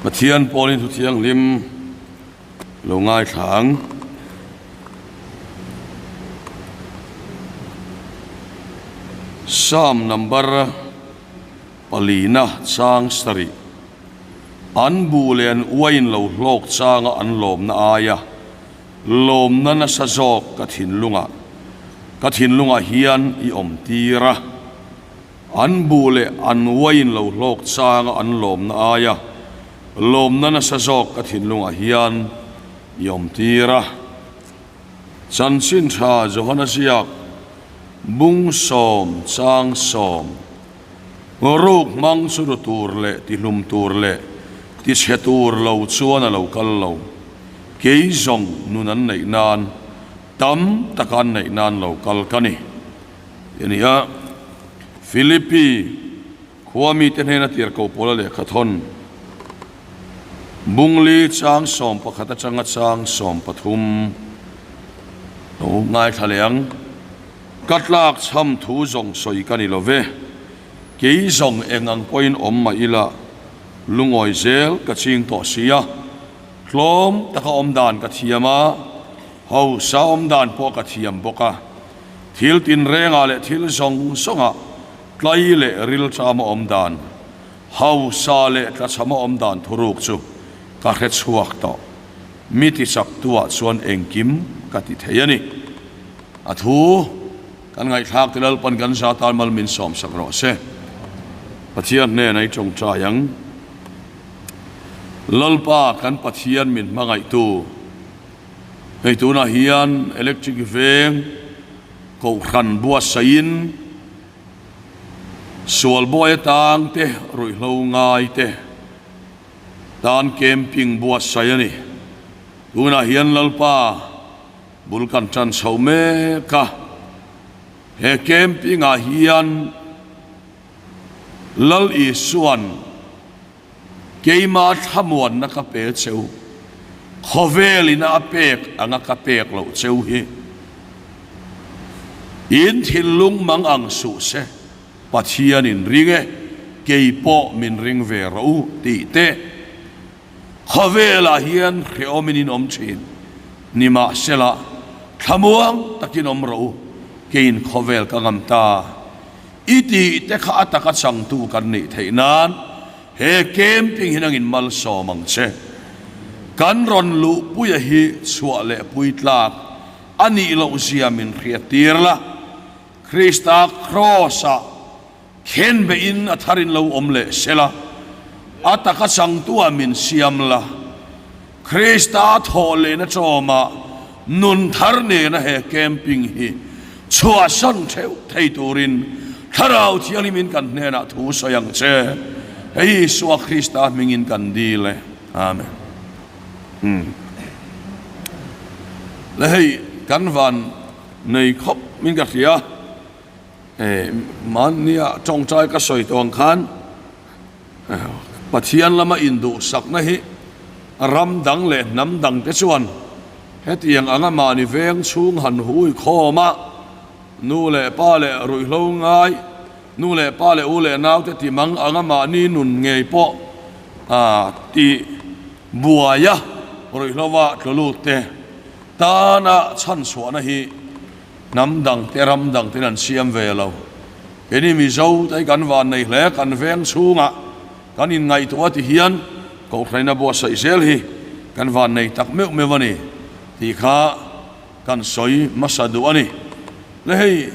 Pathian pawlin thu thianghlim lo ngaithla ang. Psalm number palina chang sarih. An buh leh an uain lo hlawk changa an lawmna aia lawmna nasa zawk ka thinlungah ka thinlungah hian i awm tir a. An buh leh an uain lo hlawk changa an lawmna aia lawmna nasa zawk ka thinlungah hian i awm tir a. Chanchin tha Johana ziak bung sawm chang sawm ruk hmang chu ru tur leh tihlum tur leh tichhe tur lo chuan a lo kal lo. Kei zawng nun an neih nan tam taka an neih nan lo kal ka ni. Ti a ni a, Philippi khua mite hnena tirhkoh pawla lehkha thawn Bungli chang 11 atanga chang 13 lo ngaithla leh ang. Ka tlak chham thu zawng sawi ka ni lo ve, kei zawng eng ang pawhin awm mah ila lungawi zel ka ching tawh si a, tlawm taka awm dan ka thiam a, hausa awm dan pawh ka thiam bawk a. Thil tinrengah leh thil zawng zawngah tlai leh rilṭama awm dan, hausa leh tlachhama awm dan thuruk chu ka hre chhuak tawh. Mi tichaktuah chuan engkim ka ti thei a ni. A thu kan ngaihthlak te Lalpan kan za tan mal min sawmsak rawh se. Pathian hnena i tawngtai ang. Lalpa kan Pathian min hmangaihtu. Hei tunah hian electric veng kohhran buatsaihin sual buai atang te ruihhlo ngai te tan camping buatsaih a ni. Tunah hian Lalpa bul kan tan chho mek a, he camping ah hian Lal Isua'n Keimah thlamuanna ka pe cheu, khawvelin a pek anga ka pek loh cheu hi. In thinlung mang ang suh se, Pathianin ring e, kei pawh min ring ve rawh u tih te. Khawvelah hian hrehawmin in awm thin, nimahsela thlamuang takin awm rawh u, keiin khawvel ka ngam ta. I tih te kha a taka changtu kan nih theih nan he camping hi nangin malsawm ang che. Kan rawn luhpuia hi chhuah leh pui tlak a nih loh zia min hriat tir la, Krista Kraws-ah khen beihin a tharin lo awm leh se la, a taka changtu-ah min siam la, Krista thawh lehna chawmah nun thar nena he camping hi chhuahsan theuh thei turin Thlarau Thianghlimin kan hnenah thu sawi ang che. Hei Isua Krista hmingin kan dil e. Amen. Umm. Le hei kan van nei khawp min ka hria. E mahnia tawngtai ka sawi tawh ang khan Pathian lama induhsakna hi ram dang leh hnam dang te chuan hetiang anga mahni veng chhung han hui khawm a, nu leh pa leh ruihhlo ngai, nu leh pa leh u leh nau te ti mang anga mahni nun ngei pawh tih buai a ruihhlova tlu lut te tana chhanchhuahna hi Hnam dang te ram dang ten an siam ve lo. Keini Mizo te hi kan van nei hle, kan veng chhungah kan inngaihtuah ti hian Kohhraina buatsaih zel hi kan van nei tak meuh meuh a ni tih kha kan sawi hmasa duh a ni. Le hei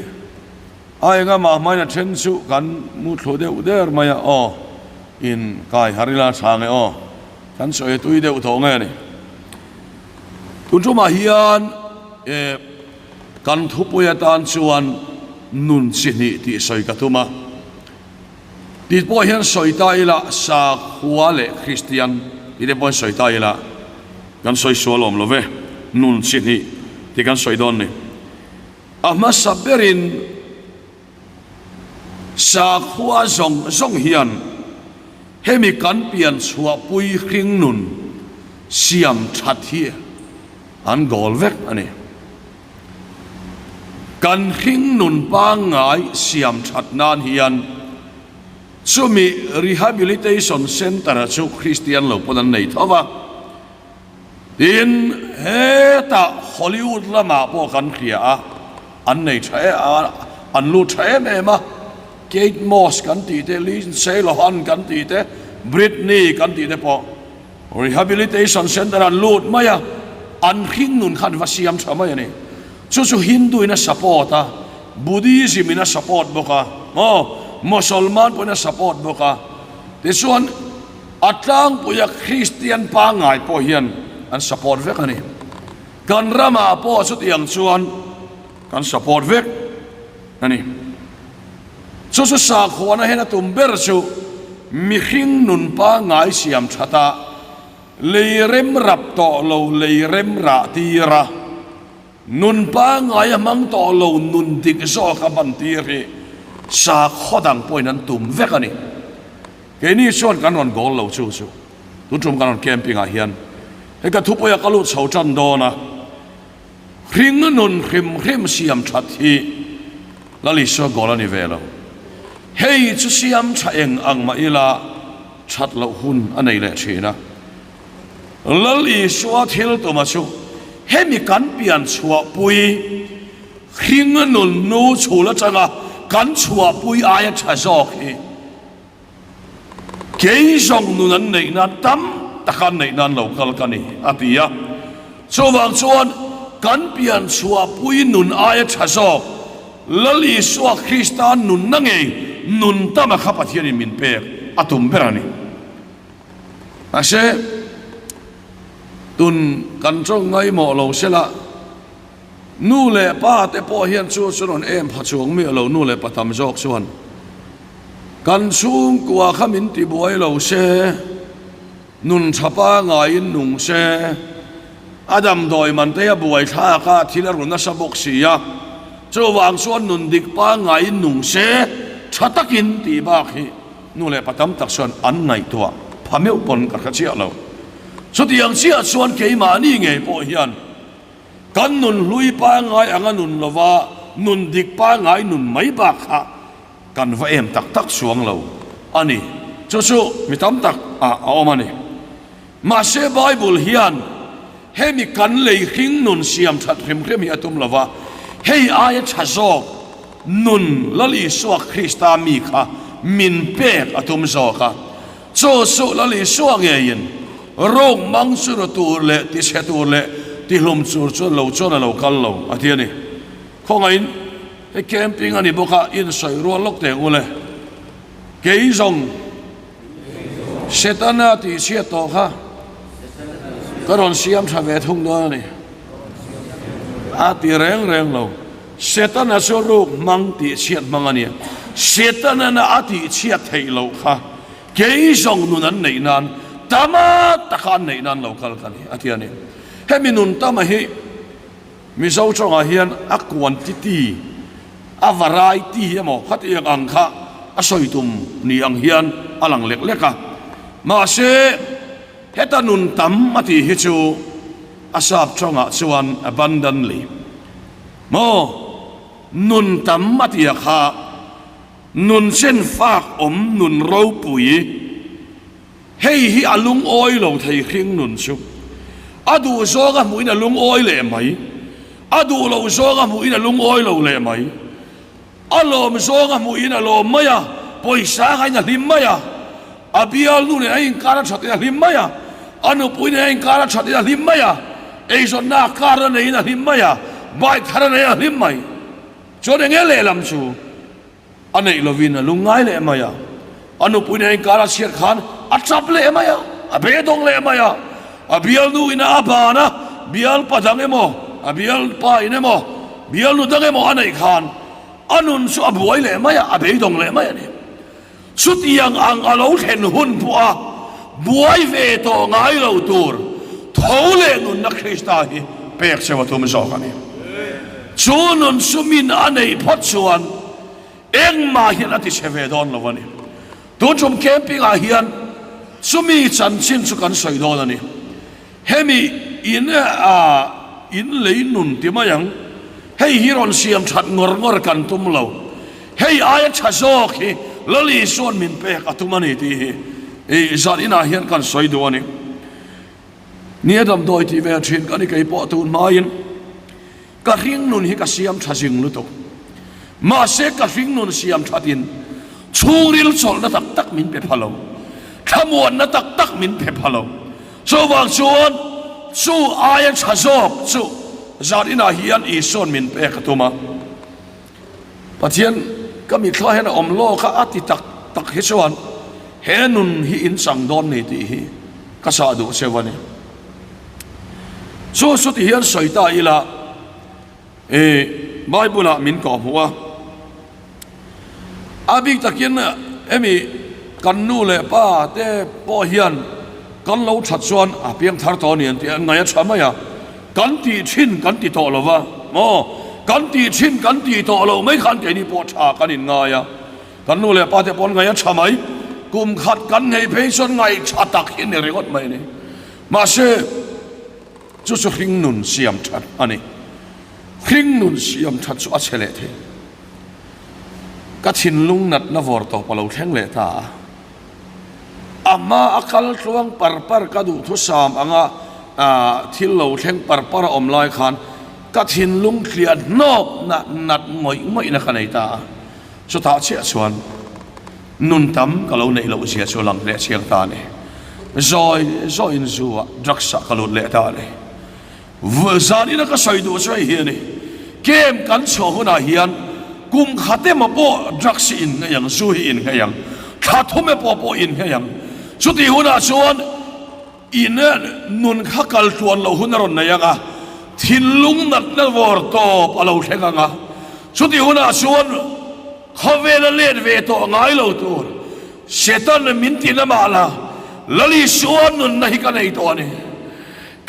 a enga mah hmain a then chu kan mu thlu deuh der mai a, aw in kai har ila tha nge aw, kan sawi tui deuh tawh nge ni. Tun tumah hian e kan thupui atan chuan nun chi hnih tih sawi ka tum a. Tih pawh hian sawi ta ila sakhua leh Kristian tih te pawhin sawi ta ila kan sawi sual awm lo ve, nun chi hnih tih kan sawi dawn ni. A hmasa berin Sakhua zawng zawng hian hemi kan pian chhuahpui hring nun siam that hi an goal vek a ni. Kan hring nun pangngai siam that nan hian. Chumi Rehabilitation Centre chu Kristian lo pawn an nei tho va. Tin, hetah Hollywood lamah pawh kan hria a, an nei tha e a, an lut tha em em a. Kate Moss kan tih te, Lindsay Lohan kan tih te, Britney kan tih te pawh Rehabilitation Centre an lut mai a, an hring nun kha an va siam tha mai a ni. Chu chu Hindu in a support a, Buddhism in a support bawk a, maw, Mosolman pawhin a support bawk a. Tichuan, a tlangpuia Kristian pangngai pawh hian an support vek a ni. Kan ramah pawh chutiang chuan kan support vek a ni. Chu chu sakhuana hian a tum ber chu mihring nun pangngai siam that a, lei rem rap tawh lo lei rem rah tir a, Nun pangngai a hmang tawh lo nun dik zawk a hman tir hi sakhaw dang pawhin an tum vek a ni. Keini chuan kan rawn goal lo chu chu tun tum kan rawn camping ah hian hei ka thupuia ka lut chho tan dawn a, hring nun hrim hrim siam that hi Lal Isua goal a ni ve lo. Hei chu siam tha eng ang mah ila that loh hun a nei leh thin a. Lal Isua thil tuma chu hemi kan pian chhuahpui hring nun nu chhul atanga kan chhuahpui aia tha zawk hi kei zawng nun an neih nan tam taka an neih nan lo kal ka ni a ti a. Chuvang chuan kan pian chhuahpui nun aia tha zawk Lal Isua Krista nunna ngei nun tama kha Pathianin min pek a tum ber a ni. Mahse, tun kan tawng ngaimawh lo sela, nu leh pa te pawh hian chu chu rawn em pha chuang miah lo, nu leh pa tam zawk chuan kan chhungkua kha min ti buai lo se, nun tha pangaiin nung se, a damdawi man te a buai thlak a, thil a ru nasa bawk si a, chuvang chuan nun dik pangaiin nung se, tha takin tih bak hi. Nu leh pa tam tak chuan an ngaihtuah pha meuh pawn ka hre chiah lo. Chutiang chiah chuan keimahni ngei pawh hian kan nun hlui pangngai anga nun lova nun dik pangngai nun mai bak kha kan va em tak tak chuang lo a ni. Chu chu mi tam tak ah a awm a ni. Mahse Bible hian hemi kan lei hring nun siam that hrim hrim hi a tum lova, hei aia tha zawk nun Lal Isua Krista mi kha min pek a tum zawk a. Chu chu Lal Isua ngeiin ruk mang chu ru tur leh tichhe tur leh tihlum tur chuan lo chuan a lo kal lo a ti a ni. Khawngaihin hei camping a ni bawk a, insawi rual lawk teh ule. Kei zawng. Setana tih chhiat tawh kha ka rawn siam tha ve thung dawn a ni. A ti reng reng lo. Setana chu ruk hmang tih chhiat hmang a nia. Setana a tih chhiat theih loh kha kei zawng nun an neih nan tama taka an neih nan lo kal ka ni a ti a ni. Hemi nun tama hi Mizo tawngah hian a quantity, a variety emaw khatiang ang kha a sawi tum ni ang hian a lang lek lek a. Mahse, heta nun tam a tih hi chu a sap tawngah chuan abundantly maw nun tam a tih a kha nun chen fak awm nun ropui. Hei hi a lungawi lo thei hring nun chu. A duh zawng a hmuhin a lungawi leh mai. A duh loh zawng a hmuhin a lungawi lo leh mai. A lawm zawng a hmuhin a lawm mai a, pawisa ngaiin a hlim mai a. A bialnu nen a inkar a thatin a hlim mai a, a nupui nen a inkar a thatin a hlim mai a, eizawnna a kar a neiin a hlim mai a, bike thar a neiin a hlim mai. Chuan enge lehlam chu? A neih lovin a lungngai leh mai a, a nupui nen inkar a chhiat khan a tap leh mai a, a beidawng leh mai a, a bialnu ina a ban a, bialpa dang emaw, a bialpa in emaw, bialnu dang emaw a neih khan a nun chu a buai leh mai a, a beidawng leh mai a ni. Chutiang ang a lo thlen hun pawha buai ve tawh ngai lo tur tho leh nunna Krista hi pek cheu a tum zawk a ni. Chu nun chu min a neih phawt chuan engmah hian a ti chhe ve dawn lo a ni. Tun tum camping ah hian chumi chanchin chu kan sawi dawn a ni. Hemi in a in lei nun ti mai ang, hei hi rawn siam that ngawr ngawr kan tum lo. Hei aia tha zawk hi Lal Isua'n min pek a tum a ni tih hi i zan inah hian kan sawi duh a ni. Nia damdawi tih ve thin ka ni kei pawh tun hmain ka hringnun hi ka siam tha zing lutuk. Mahse ka hringnun siam thatin chhungril chawlhna tak tak min pe pha lo, thlamuanna tak tak min pe pha lo. Chuvang chuan chu aia tha zawk chu zan inah hian Isua'n min pek a tum a. Pathian ka mitthla hian a awm lawk a, a ti tak tak hi chuan he nun hi in chang dawn ni tih hi ka chah duh cheu a ni. Chu chu ti hian sawi ta ila i Bible ah min kawhhmuh a, a bik takin hemi kan nu leh pa te pawh hian kan lo that chuan a piang thar tawh a ni an tih a, ngaih a tha mai a. Kan tih thin kan ti tawh lo va maw? Kan tih thin kan ti tawh lo mai khan keini pawh tha kan inngai a, kan nu leh pa te pawh an ngaih a tha mai. Kum khat kan nghei phei chuan ngaih tha tak hi ni ringawt mai a ni. Mahse, chu chu hringnun siam that a ni. Hringnun siam that chu a chhe leh thei. Ka thinlung natna vawr tawp a lo thleng leh ta a. A hma a kal tluang par par ka duhthusam anga thil lo thleng par par a awm lai khan ka thinlung tliah hnawk na nat ngawih ngawih na ka nei ta a, chutah chiah chuan nun tam ka lo neih loh zia chu lang leh chiang ta a ni. Zawi zawiin zu ah drugs ah ka lut leh ta a ni. Zanina ka sawi duh chu hei hi a ni, Camp kan chhuah hunah hian kum khat emaw pawh drugs hi in nghei ang, zu hi in nghei ang, thla thum emaw pawh in nghei ang. Chutih hunah chuan in nun kha kal tluan loh hun a rawn nei ang a, thinlung natna vawr tawp a lo thleng ang a. Chutih hunah chuan khawvela let ve tawh ngai lo tur Satan min ti na mah la, Lal Isua nunna hi ka nei tawh a ni.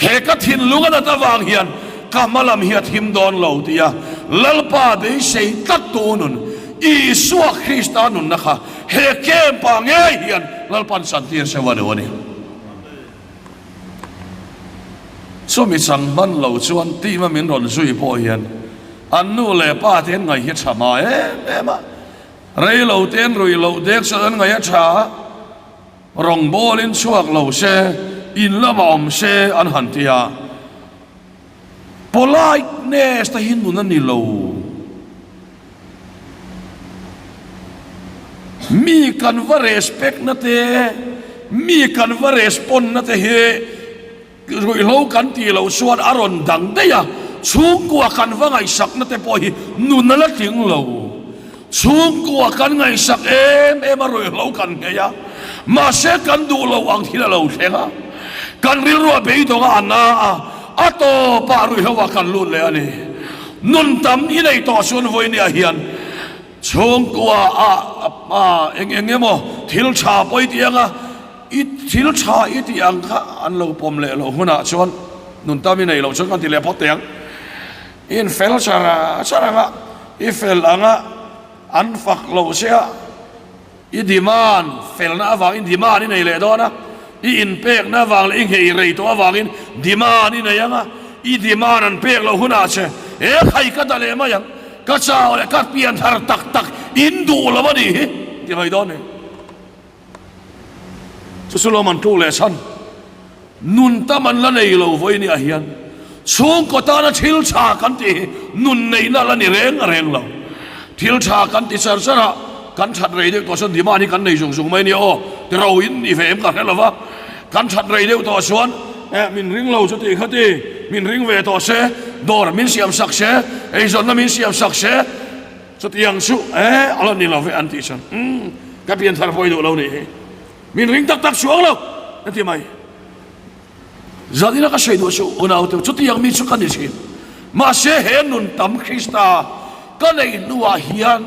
He ka thinlung a nat avang hian ka hma lam hi a thim dawn lo tia Lalpa beisei tlat tu nun Isua Krista nunna kha he camp ah ngei hian Lalpa'n chantir cheu a duh a ni. Chumi chang hman lo chuan team a min rawn zui pawh hian an nu leh pa te an ngaih hi tha hma em em a, rei lo te an ruih loh dek chuan an ngaih a tha a. Rawngbawlin chhuak lo se, in lamah awm se an han ti a. Politeness te hi nun a ni lo. Mi kan va respect na te, mi kan va respond na te hi Ruihhlo kan tih loh chuan a rawn dang daih a, chhungkua kan va ngaihsakna te pawh hi nun a la tling lo. Chhungkua kan ngaihsak em em a ruihhlo kan nghei a, mahse kan duh lo ang thil a lo thleng a, kan rilru a beidawng a, a na a, a tawpah ruihhlo ah kan lut leh a ni. Nun tam i nei tawh chuan vawinia hian chhungkua ah eng eng emaw thil tha pawi tih anga, I thil tha i tih ang kha an lo pawm leh loh hunah chuan nun tam i neih loh chuan kan ti leh phawt teh ang. I infel char char ang a, i fel ang a, an fak loh che a, i demand felna avangin demand i nei leh dawn a, i inpekna avang leh i nghei rei tawh avangin demand i nei ang a, i demand an pek loh hunah che he khai ka da leh mai ang, ka chau leh ka pian thar tak tak in duh lo a nih hi ti mai dawn ni. Chu chu lawm an tluk leh chhan. Nun tam an la nei lo vawinia hian chhungkaw tana thil tha kan tih hi nun neihna la ni reng reng lo. Thil tha kan ti char char a, kan that rei deuh tawh chuan demand hi kan nei zung zung mai nia aw, ti ro in ni ve em ka hre lo va. Kan that rei deuh tawh chuan eh min ring lo chu tih kha ti, min ring ve tawh se, dawr min siam sak se, eizawnna min siam sak se, Chutiang chu e a la ni lo ve an tih chuan umm ka pianthar pawi duh lo nih hi min ring tak tak chuang lo a ti mai. Zanina ka sawi duh chu unaute chutiang mi chu ka ni thin mahse he nun tam Krista ka neih hnuah hian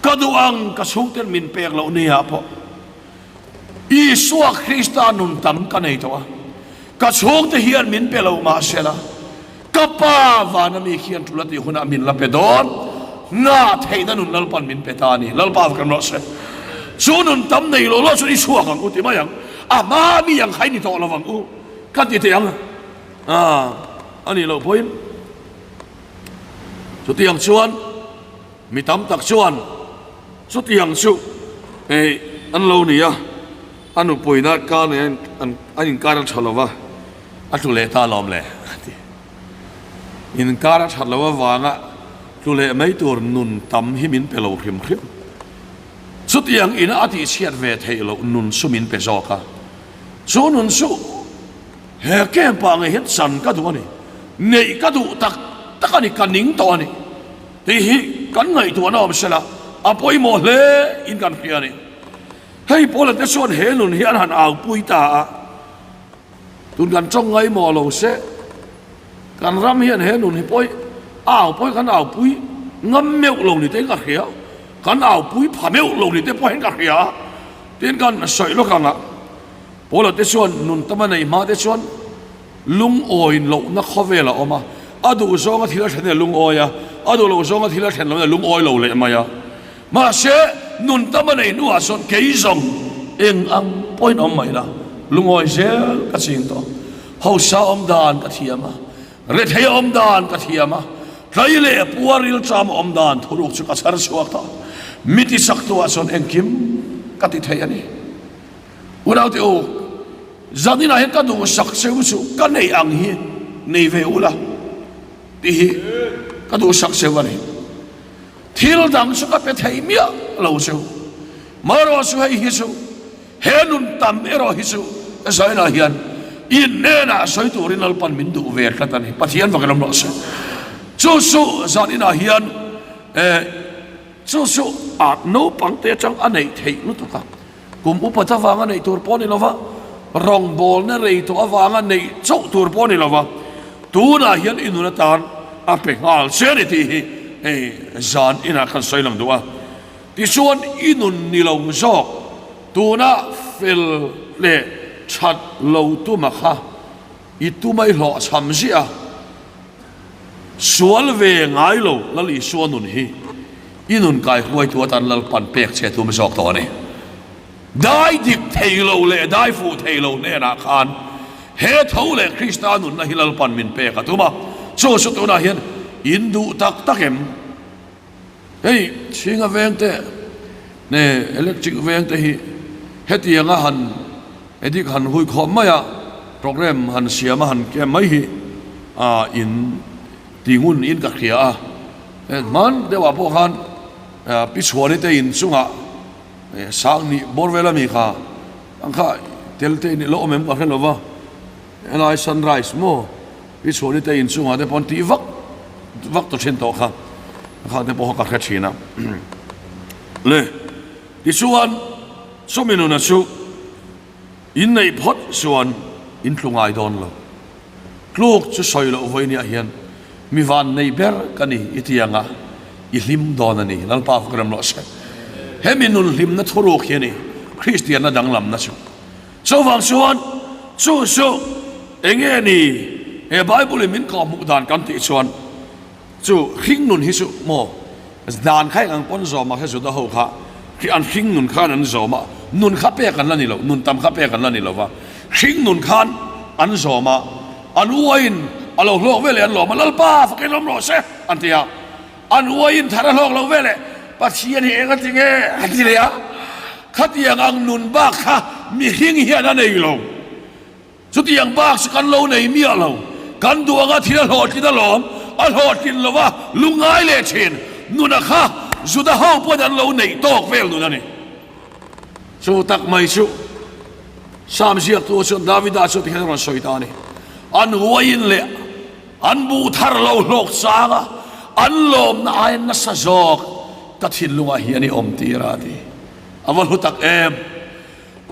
ka duh ang ka chhungten min pek loh nia pawh Isua Krista nun tam ka nei tawh a ka chhungte hian min pe lo mahsela Ka Pa vana mi khian tul a tih hunah min la pe dawn, nga theihna nun Lalpan min pe ta a ni. Lalpa va kan rawh se. Chu nun tam nei lo lo chuan i chhuak ang u ti mai ang. A hma mi ang kha i ni tawh lo ang u ka ti teh ang. Ah, a nih loh pawhin chutiang chuan mi tam tak chuan. Chutiang chu hei an lo ni a, a nupuina kar nen an inkar a tha lo va, a tlu leh ta alawm le a ti. Inkar a that loh avanga tlu leh mai tur nun tam hi min pe lo hrim hrim. Chutiang ina a tihchhiat ve theih loh nun chu min pe zawk a, chu nun chu he camp ah ngei hian chan ka duh a ni, neih ka duh tak tak a ni, ka ning tawh a ni tih hi kan ngaihtuahna awm sela a pawimawh hle in kan hria a ni. Hei Paula te chuan he nun hi an han aupui ta a. Tun kan tawng ngaimawh lo se, kan ram hian he nun hi pawi a au pawi kan aupui ngam meuh lo ni tein ka hria, kan aupui pha meuh lo ni te pawhin ka hria tin kan sawi lawk ang a. Paula te chuan nun tama nei hma te chuan lungawi lohna khawvel a awm a, a duh zawnga thil a then a lungawi a, a duh loh zawnga thil a then loh a lungawi lo leh mai a. Mahse, nun tam a nei hnuah chuan kei zawng eng ang pawhin awm mai la, lungawi zel ka ching tawh. Hausa awm dan ka thiam a, rethei awm dan ka thiam a, tlai leh pua rilṭam awm dan thuruk chu ka chhar chhuak tawh. Mi tisaktuah chuan engkim ka ti thei a ni. Unaute u, zaninah hian ka duhsak cheu chu ka neih ang hi nei ve ula tih hi ka duhsak cheu a ni. Thil dang chu ka pe thei miah lo chu. Marawh chu hei hi chu, he nun tam erawh hi chu Zaina hian in hnenah sawi turin Lalpan min duh ve tlat a ni. Pathian vakin awm rawh se. Chu chu zaninah hian eh chu chu a naupang te atang a neih theih lutuk a. Kum upat avanga neih tur pawh a ni lo va, rawngbawlna rei tawh avanga neih chauh tur pawh a ni lo va, tunah hian i nun atan a pe nghal che a ni tih hi hei zan inah khan sawi lang duh a. Tichuan i nun ni lo zawk tuna fel leh that lo tuma kha i tuma i hlawhchham ziah a. Sual ve ngai lo Lal Isua nun hi i nun kai hruaitu atan Lalpan pek che tum zawk tawh a ni. Dai dik thei lo leh dai fuh thei lo hnenah khan he tho leh Krista nunna hi Lalpan min pek a tum a, chu chu tunah hian in duh tak tak em? Hei Chhinga veng te ne electric veng te hi hetianga han edik han hui khawm mai a, program han siam a han kem mai hi a in ti ngun in ka hria a. Hman deuh ah pawh khan Pi Chhuani te in chungah Sangni bawr vel ami kha ang kha tel te in ilo awm em ka hre lova. Helai sunrise maw i chhuah ni te inchungah te pawh an tih vak vak ta thin tawh kha kha te pawh kha ka hre thin a le tichuan chumi nuna chu in neih phawt chuan in tlu ngai dawn lo tluk chu sawi loh vawi nia hian mi van nei ber ka ni i tianga i hlim dawn a ni Lalpa fak rem rawh se hemi nun hlimna thuruk hi a ni Kristianna danglamna chu. Chuvang chuan chu chu enge ni he Bible in min kawhhmuh dan kan tih chuan chu hring nun hi chu maw dan kha eng ang pawn zawm ah kha Juda ho kha khi an hring nun khan an zawm a, nun kha pek an la ni lo, nun tam kha pek an la ni lo va, hring nun khan an zawm a, an uaiin a lo hlawk veleh an lawm a, Lalpa fakin awm rawh se an ti a. An uaiin thar a hlawk lo veleh Pathian hi eng a ti nge? a ti leh a. Khatiang ang nun bak kha mihring hian a nei lo. Chutiang bak chu kan lo nei miah lo. Kan duh anga thil a hlawhtlin alawm, a hlawhtlin lo va lungngai leh thin. Nuna kha Juda ho pawn an lo neih tawk vel nun a ni. Chu tak mai chu Psalm ziaktu chuan Davida chu tikhian a rawn sawi ta a ni. An uaiin leh An buh thar lo hlawk chang a, an lawmna aia nasa zawk ka thinlungah hian i awm tir a ti. A va hlu tak em!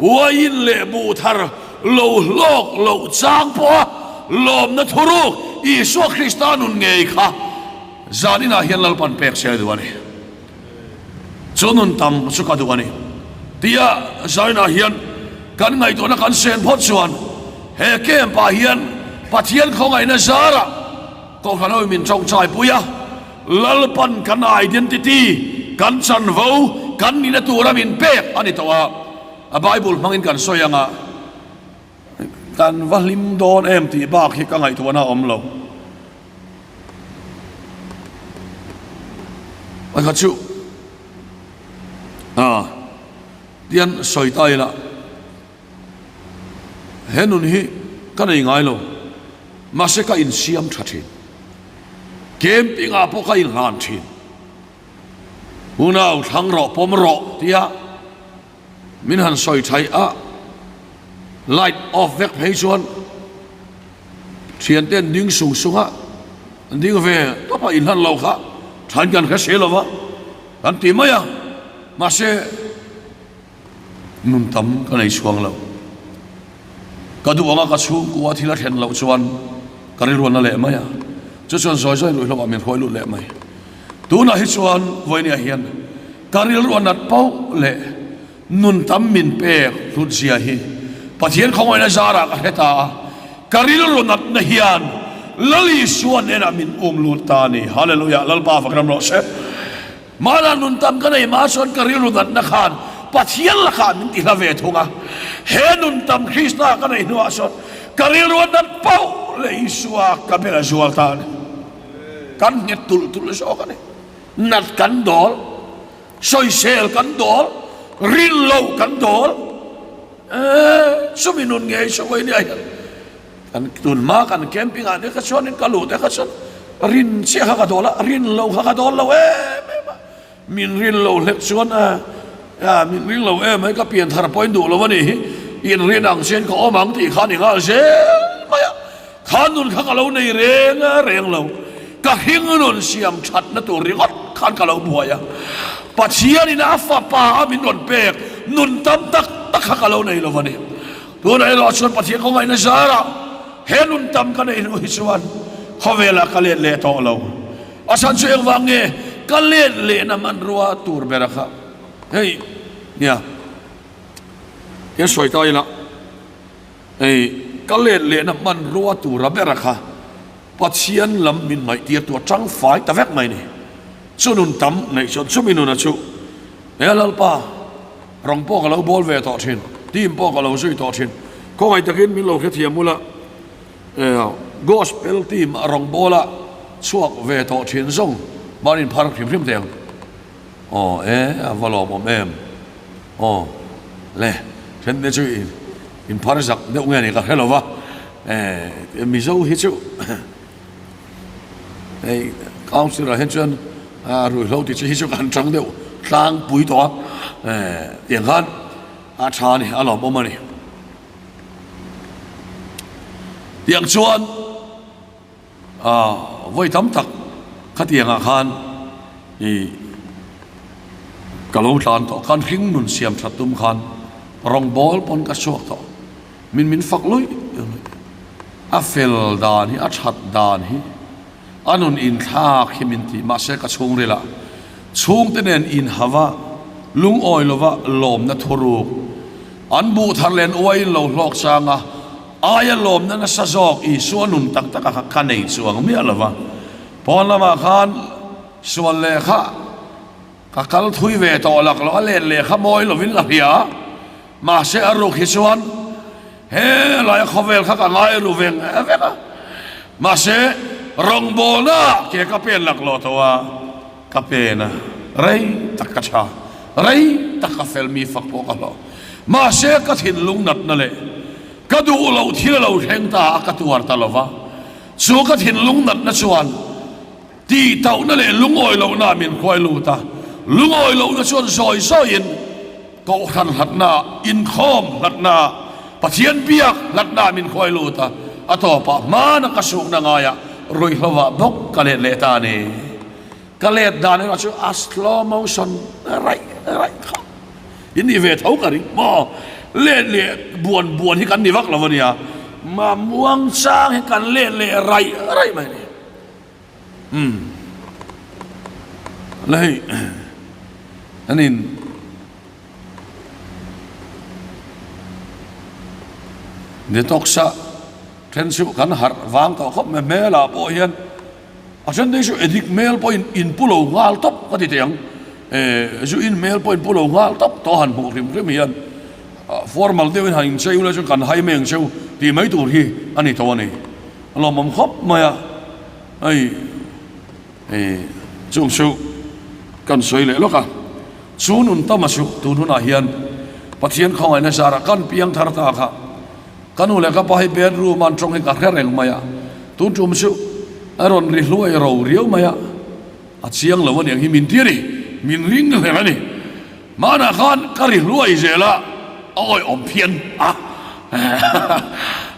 Uaiin leh buh thar lo hlawk loh chang pawha lawmna thuruk Isua Krista nun ngei kha zaninah hian Lalpan pek che a duh a ni. Chu nun tam chu ka duh a ni. Tia zainah hian kan ngaihtuahna kan sen phawt chuan he camp ah hian Pathian khawngaihna zarah Kohhran ho min tawngtai pui a, Lalpan kan identity, kan chanvo, kan nihna tura min pek a ni tawh a, a Bible hmangin kan sawi ang a, kan va hlim dawn em tih bak hi ka ngaihtuahna a awm lo. Pakhat chu. Tian sawi ta ila, he nun hi ka nei ngai lo, mahse ka insiam tha thin. Camping ah pawh ka inhlan thin. Unau thlang rawh pawm rawh tia min han sawi thaih a, light off vek phei chuan thiante an ding sung sung a, an ding ve tawp a, inhlan lo kha thain kan hre si lo va, kan ti mai a, mahse Nun tam ka nei chhuang lo. Ka duh anga ka chhungkua thil a thlen loh chuan ka rilruan a leh mai a, chu chuan zawi zawi ruihhlo ah min hruai lut leh mai. Tunah hi chuan vawinia hian ka rilruan nat poh leh nun tam min pek hlut zia hi Pathian khawngaihna zarah ka hre ta a, ka rilru natna hian Lal Isua hnenah min um lut ta a ni. Hallelujah! Lalpa fak ram rawh se. Mahna nun tam ka nei mah chuan ka rilru natna khan Pathian lakah min ti hla ve thung a. He nun tam Krista ka neih hnuah chuan ka rilru a nat pauh leh Isua ka bel a zual ta a ni. Kan nghet tulh tulh zawk a ni. Nat kan dawl, sawisel kan dawl, rin loh kan dawl. Eeh, chumi nun ngei chu vawinia hian Kan tun hma kan camping ah te kha chuanin ka luh te kha chuan rin chiah kha ka dawl a, rin lo kha ka dawl lo em em a, min rin lo hlek chuan a min ring lo em mai ka pian thar pawhin duh lo a nih hi, in rin ang chian ka awm ang tih kha a ni nghal zel mai a, kha nun kha ka lo nei reng a reng lo, ka hring nun siam thatna tur ringawt khan ka lo buai a, Pathianin a fapa a min rawn pek nun tam tak tak kha ka lo nei lo a ni. Tunah erawh chuan Pathian khawngaihna zarah he nun tam ka neih hnu hi chuan khawvelah ka let leh tawh lo. A chhan chu engvang nge ka let lehna hmanrua tur bera kha hei nia hian sawi ta ila hei ka let lehna hmanrua tura bera kha Pathian lam min ngaihtir tu a tangfai ta vek mai ni. Chu nun tam neih chuan chumi nuna chu he Lalpa rawng pawh ka lo bawl ve tawh thin, team pawh ka lo zui tawh thin. Khawngaih takin min lo hrethiam ula, Gospel team a rawng bawla chhuak ve tawh thin zawng ban inphar hrim hrim teh ang. Aw e, a va lawmawm em. Aw le, then te chu inphar zak deuh nge ni ka hre lo va, e Mizo hi chu hei council ah hian chuan ruihhlo tih chu hi chu kan chang deuh tlangpui tawh a, e tiang khan a tha a ni, a lawmawm a ni. Tiang chuan. Vawi tam tak khatiangah khan i ka lo tlan tawh, kan hring nun siam that tum khan rawngbawl pawn ka chhuak tawh, min min fak luih luih, a fel dan hi a that dan hi a nun inthlak hi min ti, mahse ka chhungril ah chhungte nen inhava lungawi lova lawmna thuruk an buh thar len uaiin lo hlawk chang a. Aia lawmna nasa zawk Isua nun tak taka kha ka nei chuang miah lo va, pawn lamah khan sual lehkha ka kal thui ve tawh lak lo, a let lehkha mawi lovin ka hria, mahse a ruk hi chuan he laia khawvel kha ka ngai ru veng vek a, mahse rawngbawlna ke ka pen lak lo tawh a, ka pen a, rei tak ka tha, rei tak ka fel mi fak pawh ka hlawh, mahse ka thinlung natna leh Ka duh loh thil a lo thleng ta a, ka tuar ta lo va. Chu ka thinlung natna chuan tihtauhna leh lungawi lohna min hruai lut a. Lungawi lohna chuan zawi zawiin Kohhran hlatna, inkhawm hlatna, Pathian biak hlatna min hruai lut a. A tawpah hmana ka sukna ngaiah ruihhlovah bawk ka let leh ta a ni. Ka let dan erawh chu a slow motion raih raih kha in nih ve tho ka ring maw? Let leh buan buan hi kan ni vak lo a nia, ma muang chang hi kan let leh raih raih mai a ni. Umm la hei an in detox a then chu kan harh vang tawh khawp mai hmelah pawh hian. A then te chu edik hmel pawhin in pu lo nghal tawp ka ti teh ang. Eh, zu in hmel pawhin pu lo nghal tawp tawh han hmuh hrim hrim hian formal deuhin han inchei ula chuan kan hai mai ang cheu tih mai tur hi a ni tawh a ni. A lawmawm khawp mai a, hei eh chung chu kan sawi leh lawk a. Chu nun tama chu tun hunah hian. Pathian khawngaihna zarah kan piang thar ta kha. Ka nu leh ka pa hi bedroom a an tawng hi ka hre reng mai a, tun tum chu a rawn ri hluai ro riau mai a, a chiang lo aniang hi min ti a ni, min ring hler a ni. Hmanah khan ka ri hluai zel a, a awihawm phian a,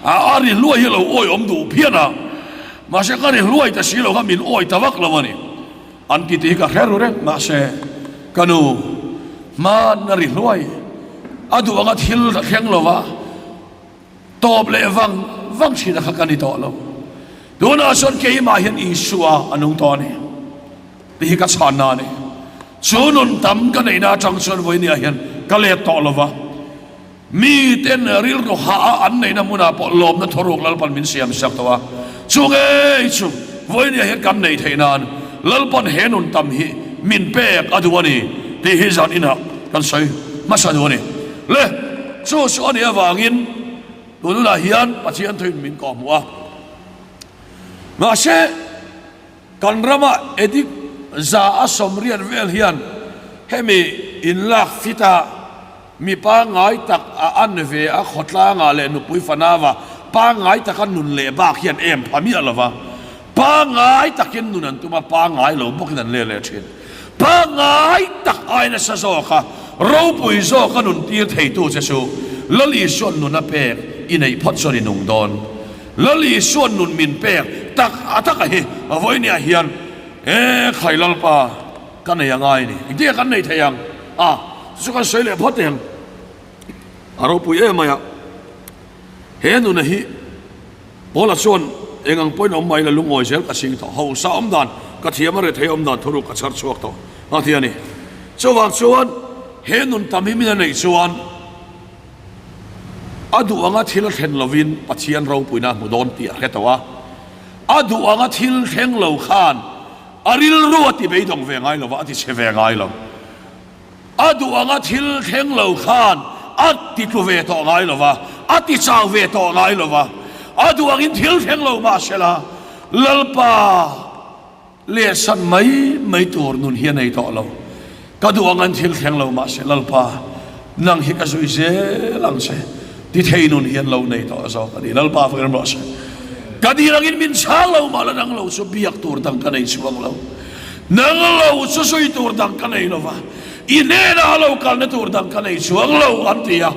a ri hluai hi a lo awihawm duh phian a, mahse ka ri hluai ta si lo kha min awi ta vak lo a ni. An ti tih hi ka hre ru reng mahse ka nu hman a ri hluai a duh anga thil a thleng lo va, tawp leh vang vang thin a kha ka ni tawh lo. Tunah chuan keimah hian Isua a nung tawh a ni tih hi ka chhanna a ni. Chu nun tam ka neihna atang chuan vawinia hian ka let tawh lo va. Mi ten rilru hah a an neihna hmunah pawh lawmna thawruk Lalpan min siam sak tawh a, chu ngei chu vawinia hian kan neih theih nan Lalpan he nun tam hi min pek a duh a ni tih hi zan inah kan sawi hmasa duh a ni. Le, chu chu a nih avangin tun hunah hian Pathian thuin min kawhhmuh a, mahse kan rama edict 180 vel hian hemi inlak fit a, Mi pangngai tak a an ve a, khawtlangah leh nupui fanava pangngai taka nun leh bak hian em pha miah lo va, pangngai takin nun an tum a, pangngai lo bawkin an leh leh thin. Pangngai tak ai nasa zawk a, ropui zawk a nun tir theitu che chu Lal Isua'n nun a pek i neih phawt chuan i nung dawn. Lal Isua'n nun min pek tak a taka hi vawinia hian e khai Lalpa, Ka nei a ngai a ni. Engtin nge kan nei thei ang? A, chu chu kan sawi leh phawt ang. A ropui em mai a. He nuna hi Paula chuan eng ang pawhin awm mai la lungawi zel ka ching tawh. Hausa awm dan ka thiam a rethei awm dan thuruk ka chhar chhuak tawh a ti a ni. Chuvang chuan he nun tam hi min a neih chuan a duh anga thil a thlen lovin Pathian ropuina a hmu dawn tih a hre tawh a. A duh anga thil thleng lo khan A rilru a ti beidawng ve ngai lo va, a ti chhe ve ngai lo. A duh anga thil thleng lo khan a ti tlu ve tawh ngai lo va, a ti chau ve tawh ngai lo va. A duh angin thil thleng lo mah se la, Lalpa lehsan mai mai tur nun hi a nei tawh lo. Ka duh angin thil thleng lo mah se, Lalpa, nang hi ka zui zel ang che, ti thei nun hi an lo nei tawh zawk a ni. Lalpa fakin rawh se. Ka dil angin min chhang lo mah la, nang lo chu biak tur dang ka nei chuang lo. Nang lo chu zui tur dang ka nei lo va, i hnenah lo kalna tur dang ka nei chuang lo, an ti a.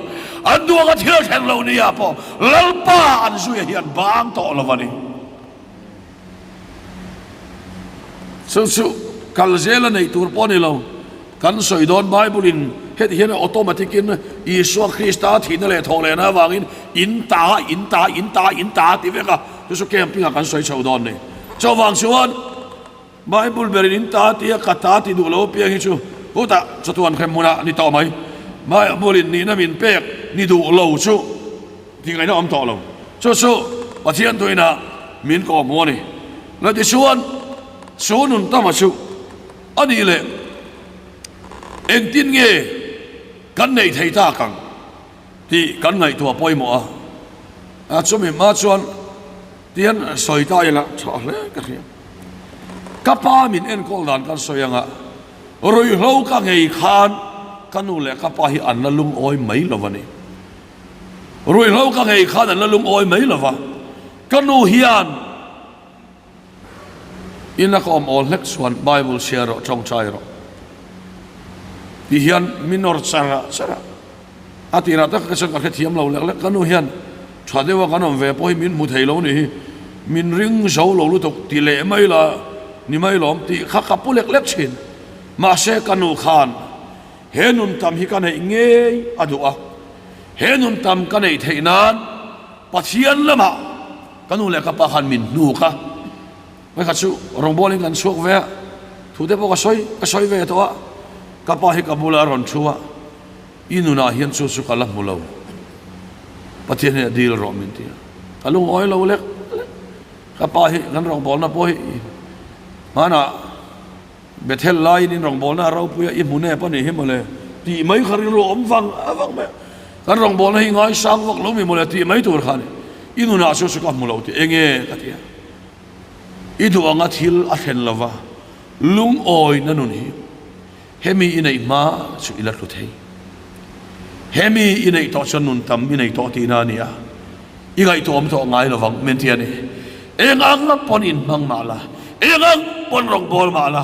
An duh anga thil thleng lo nia pawh Lalpa an zuia hi an bang tawh lo a ni. Chu chu kal zel a neih tur pawh a ni lo. Kan sawi dawn Bible in heti hian automatic in Isua Krista thihna leh thawh lehna avangin in ta, in ta, in ta, in ta ti vek a, chu chu camping ah kan sawi chho dawn ni. Chuvang chuan Bible berin in ta tia ka ta ti duh lo apiang hi chu hutah chatuan hrem hmunah a ni tawh mai. Bible in nihna min pek ni duh lo chu Tih ngaihna awm tawh lo. Chu chu Pathian tuinah min kawhhmuh a ni. La tichuan chu nun tama chu a nih leh engtin nge kan neih thei tak ang tih kan ngaihtuah pawimawh a. A chumi hma chuan tihian sawi ta ila tha hle ka hria. Ka pa min enkawl dan kan sawi anga ruihhlo ka ngei khan ka nu leh ka pa hi an la lungawi mai lo a ni. Ruihhlo ka ngei khan an la lungawi mai lo va, ka nu hian ina ka awm awl hlek chuan Bible chhiar rawh, tawngtai rawh ti hian min nawr char a char a, a tirah tak ka chuan ka hrethiam lo lek lek, ka nu hian tha deuha kan awm ve pawh hi min hmu thei lo ni hi, min ring zo lo lutuk ti leh mai la ni mai lawm tih kha ka pu lek lek thin, mahse ka nu khan He nun tam hi ka neih ngei a duh a, he nun tam ka neih theih nan Pathian lamah ka nu leh ka pa khan min hnuk a, vawikhat chu rawngbawlin kan chhuak ve a, thu te pawh ka sawi ka sawi ve tawh a, ka pa hi ka bulah a rawn thu a, i nunah hian chu chu ka la hmu lo, Pathian hi a dil rawh min ti a, ka lungawi lo lek lek, ka pa hi kan rawngbawlna pawh hi hmanah. Bethel laiin in rawngbawlna a ropui a, i hmu nep a nih hi mawle tih mai kha rilru awm vang vang mai a. Kan rawngbawlna hi ngaisang vak lo mi mawle tih mai tur kha a ni. I nunah chu chu ka hmu lo tih enge ka ti a. I duh anga thil a thlen lova lungawina nun hi hemi i neih hma chu i la tlu thei. Hemi i neih tawh chuan nun tam i nei tawh tihna a ni a, i ngaihtuahawm tawh ngai lovang min ti a ni. Eng ang pawn inhmang mah la, eng ang pawn rawngbâwl mah la,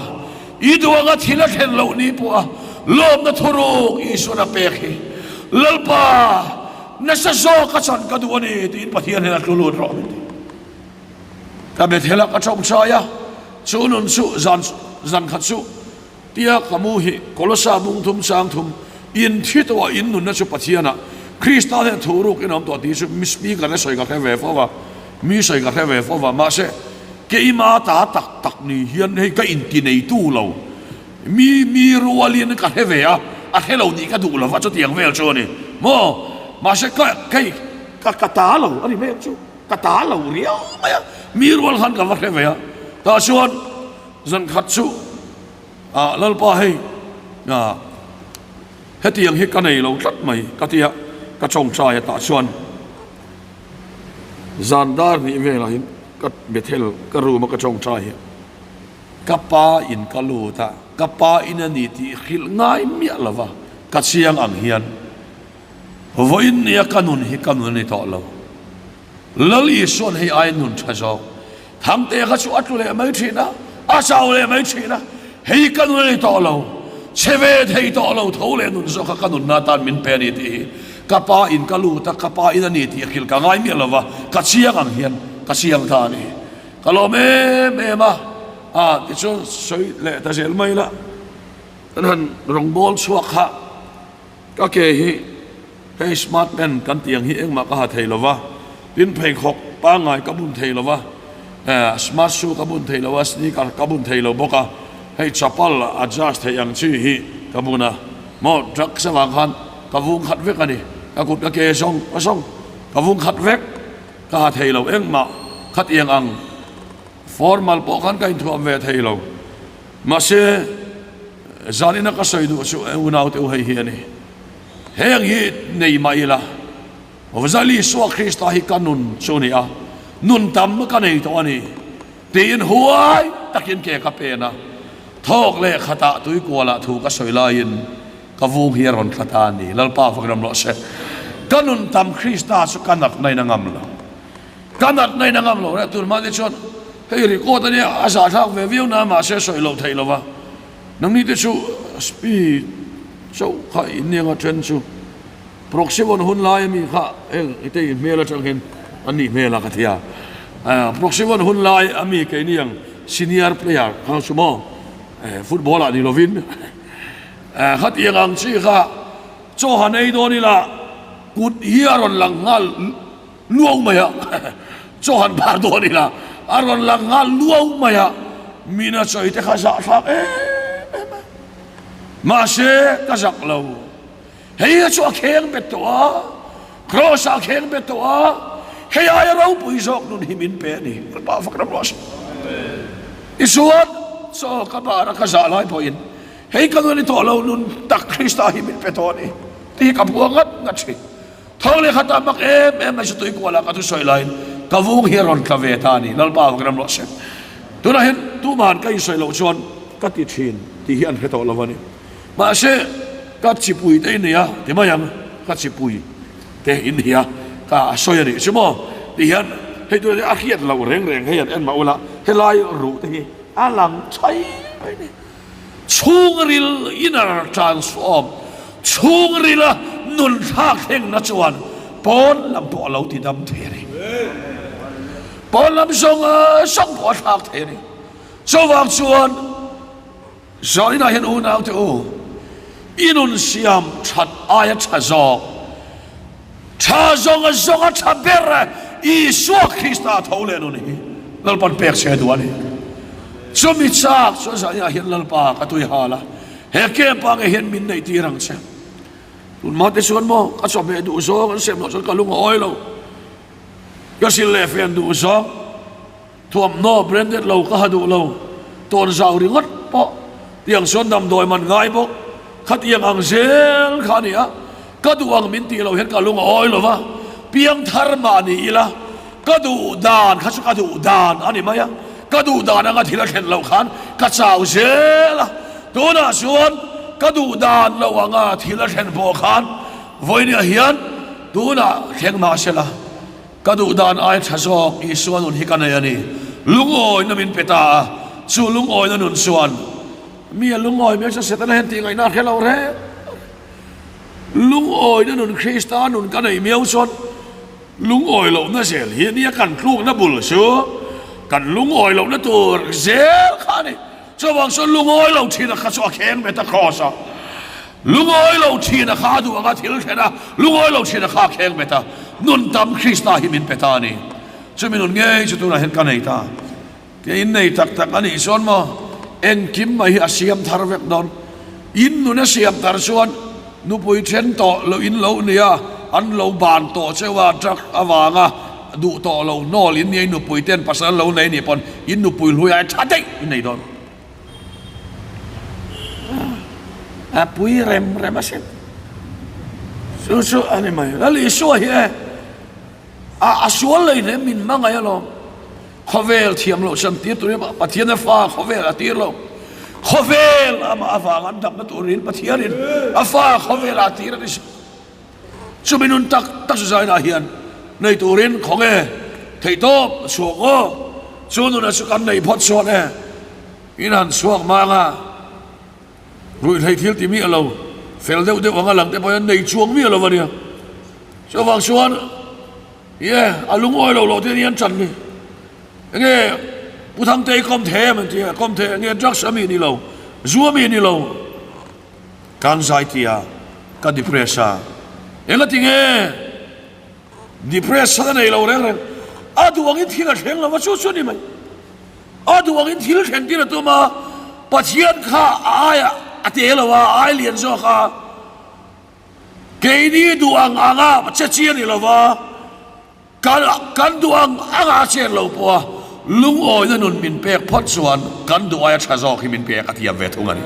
i duh anga thil a thlen loh ni pawha lawmna thurûk Isua'n a pek hi, Lalpa, nasa zawk a chan ka duh a ni tiin Pathian hian a tlu lut rawh min ti. Ka Bethel-a ka ṭawngṭai a, chu nun chu zan zan khat chu Tia ka mu hi Kolosa bung thum chang thum in thi tawh a in nunna chu Pathianah Krista hian thu ruk in awm tawh tih chu mi speaker te sawi ka hre ve fo va, mi sawi ka hre ve fo va, mahse keima ta tak tak ni hian hei ka inti neitu lo, mi mi rualin ka hre ve a, a hre lo nih ka duh lo va chutiang vel chu a ni maw, mahse ka kei ka ka ta lo a ni mai ang chu, ka ta lo riau mai a, mi rual khan ka va hre ve a, tah chuan. Zan khat chu ah Lalpa hei ah hetiang hi ka nei lo tlat mai ka ti a, ka tawngtai a tah chuan zan dar hnih velah hian ka Bethel ka room a ka tawngtai hi ka pa in ka lut a, ka pa in a ni tih hrilh ngai miah lova ka chiang ang hian vawiin nia ka nun hi ka nun a ni tawh lo. Lal Isua'n hei aiin nun tha zawk. Thangte kha chu a tlu leh mai thin a, a chau leh mai thin a, hei ka nun a ni tawh lo, chhe ve thei tawh lo, tho leh nun zawk kha ka nunna atan min pe a ni tih hi ka pa in ka lut a, ka pa in a ni tih a hrilh ka ngai miah lo va, ka chiang ang hian ka chiang ta a ni. Ka lawm em em a, a tichuan sawi leh ta zel mai la, kan han rawngbâwl chhuak kha ka ke hi, Hei smart pen kan tih ang hi engmah ka ha thei lo va, tin pheikhawk pangngai ka bun thei lo va, smart shoe ka bun thei lo va, sneaker ka bun thei lo bawk a, hei chapal adjust theih ang chi hi ka bun a, maw drugs avang khan ka vung khat vek a ni, ka kut ka ke zawng zawng ka vung khat vek, ka ha thei lo engmah khatiang ang formal pawh khan ka inthuam ve thei lo, mahse zanina ka sawi duh chu unaute u hei hi a ni. Heng hi nei mah ila, Vawzal Isua Krista hi ka nun chu a ni a, nun tam ka nei tawh a ni, tiin huai takin ke ka pen a, thawk leh khatah tuikualah thu ka sawi laiin ka vung hi a rawn tla ta a ni. Lalpa fak ram rawh se. Ka nun tam Krista chu ka natna in a ngam lo. Ka natna in a ngam lo reh tur mahni chuan hei record a nia, a zahthlak ve viau na mahse sawi loh theih lo va. Nangni te chu speed chauh kha in nia nga then chu proxy vawn hun lai ami kha heng i te in hmel atang hian an nih hmel a ka ti a, proxy vawn hun lai ami keini ang senior player kha chu maw football ah ni lovin khatiang ang chi kha chaw han ei dawn ila kut hi a rawn lang nghal Luau mai a, chaw han bar dawn ila a rawn lang nghal luau mai a, mina chawi te kha zahthlak em em a, mahse ka zak lo, hei a chu a kheng bet tawh a, kraws ah a kheng bet tawh a, hei aia ropui zawk nun hi min pe a ni, ka pa fak ram rawh se. Tichuan chaw ka bar a ka zah lai pawhin hei ka nun a ni tawh lo, nun tak Krista hi min pe tawh a ni tih hi ka hmu a ngat ngat thin. Tho leh khat a mak em em mai chu tui kualah ka thusawi laiin ka vung hi a rawn tla ve ta a ni, Lalpa vak ram rawh se. Tunah hian tumahan ka insawi loh chuan ka ti thin tih hi an hre tawh lo a ni. Mahse ka chipui te in nei a ti mai ang, ka chipui te in hi a ka sawi a nih chu maw ti hian hei tunah hian a hriat loh reng reng hei an en mah ula helai ruh te hi a lang chhai mai a ni. Chhungril inner transform, chhungrila nun thlak thlengna chuan pawn lam pawh a lo ti dam thei a ni. Pawn lam zawng zawng pawh a thlak thei a ni. Chuvang chuan zaninah hian unaute u, i nun siam that aia tha zawk, Tha zawnga zawnga tha ber Isua Krista tho leh nun hi Lalpan pek che duh a ni. Chumi chak chuan zaniah hian Lalpa ka tui hal a, he camp ah ngei hian min neih tir ang che. Tun hma te chuan maw ka chawhmeh duh zawng an sem loh chuan ka lung a awi lo. Ka sil leh fen duh zawng. Thuamhnaw branded lo ka ha duh lo, tawn zau ringawt pawh tiang chuan damdawi man ngai bawk, khatiang ang zel kha a ni a, ka duh ang min tih loh hian ka lung a awi lo va, piangthar mah ni ila ka duh dan kha chu ka duh dan a ni mai a, ka duh dan anga thil a thlen loh khan ka chau zel a, tunah chuan ka duh dan lo anga thil a thlen pawh khan. Vawinia hian tunah thleng mah sela, ka duh dan ai tha zawk Isua nun hi ka nei a ni. Lungawina min pe ta a, chu lungawina nun chuan mi a lungawi mai chu Setana hian tih ngaihna a hre lo reng. Lungawina nun Krista nun ka neih miau chuan lungawi lohna zel hi a nia kan tlukna bul chu kan lungawi lohna tur zel kha a ni. Chuvang chuan lungawi lo thina kha chu a kheng bet a kraws a, lungawi lo thina kha a duh anga thil thlen a, lungawi lo thina kha a kheng bet a, nun tam Krista hi min pe ta a ni. Chumi nun ngei chu tunah hian ka nei ta. Tia in nei tak tak a nih chuan maw engkim mai hi a siam thar vek dawn. In nun a siam thar chuan nupui then tawh loh in lo nia, an lo ban tawh cheu a, drug avanga duh tawh lo hnawl in nia, in nupui ten pasal an lo nei nih pawn in nupui hlui ai tha daih in nei dawn. A pui rem rem a sin. Chu chu a ni mai. Lal Isua hi e a sual lei hnem min hmangaih alawm. Khawvel thiam loh chan tir turin Pathian a fa khawvel a tir lo. Khawvel amah avang an damna turin Pathianin a fa khawvel a tir a ni. Chumi nun tak tak chu zainah hian nei turin khawnge theihtawp chhuak aw. Chu nuna chu kan nei phawt chuan e in han chhuak mang a, ruihhlei thil ti miah lo, fel deuh deuh anga lang te pawh hian nei chuang miah lo a nia. Chuvang chuan Ye, a lungawi lo loh te ni an chan ni. Enge Pu Thangtei kawm thei em an ti a, kawm thei enge drugs a mi ni lo, zu a mi ni lo. Ka anxiety a, ka depress a. Enga ti nge depress a nei lo reng reng. A duh angin thil a thleng lo va chu chu ni mai. A duh angin thil thlen tir a tum a, Pathian kha a aia a te lo a, a ai lian zawk a. Keini duh ang anga che chi a ni lo va, kan kan duh ang anga a chen lo pawh a, lungawina nun min pek phawt chuan kan duh aia tha zawk hi min pek a thiam ve thung a ni.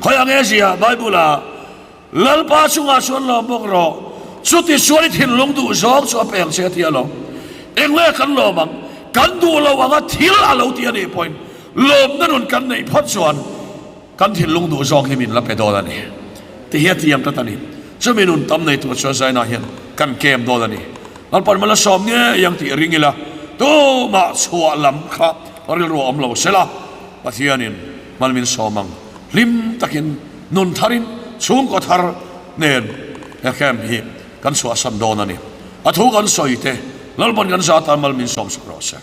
Khawi ang e zia Bible-ah, Lalpa chungah chuan lawm bawk rawh, chuti chuan i thinlung duh zawng chu a pek che a ti alawm. Engle kan lawm ang, kan duh lo anga thil a lo ti a nih pawhin lawmna nun kan neih phawt chuan, Kan thinlung duh zawk hi min la pe dawn a ni. Ti hi a tiam tlat a ni. Chumi nun tam nei tur chuan Zaina hian kan kem dawn a ni. Lalpan mal a sawm ngei ang tih ring ila, tumah chhuah lam kha rilru a awm lo sela, Pathianin mal min sawm ang. Hlim takin nun tharin chhungkaw thar nen he camp hi kan chhuahsan dawn a ni. A thu kan sawi te Lalpan kan zah tan mal min sawm sak rawh se.